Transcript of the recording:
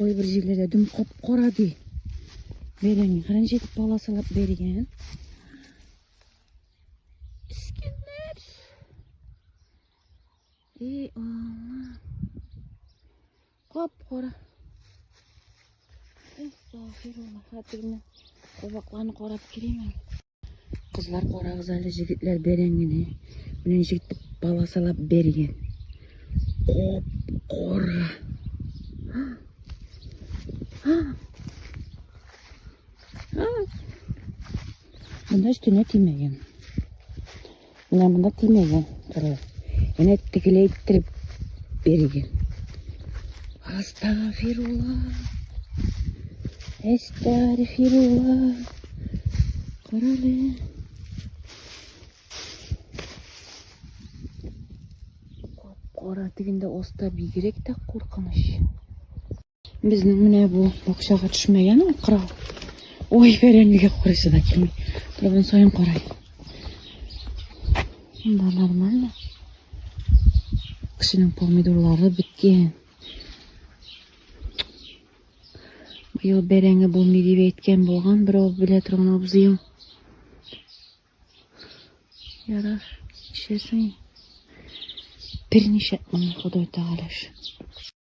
Кайбер җирләрдә дөм кап-кара ди. Бәрәңге кара ничек итеп полосалап бәргән. Искәндәр. Эй, Алла. Кап-кара. Әстәгъфирулла. Хәтер менә кабакларны карап килим әле. Кызлар, карагыз әле, җегетләр, бәрәңгене. Менә ничек итеп полосалап бәргән. Коп-кара. Монда өстенә тимәгән. Менә монда тимәгән. Кара. Әнә тегеләй иттереп бәргән. Астагфирулла. Әстәгфирулла. Карале. Кара тегендә оста бигрәк тә куркыныч. Безнең менә бу бакчага төшмәгән ул кырау. Ой, бәрәңгегә карыйсы да килми. Торган саен карай. Монда нормально. Кешенең помидорлары беткән. Быел бәрәңге булмый дип әйткән булган берәү белә торган абзыем. Ярар, нишләсең? Берничә моны Ходай Тәгалә.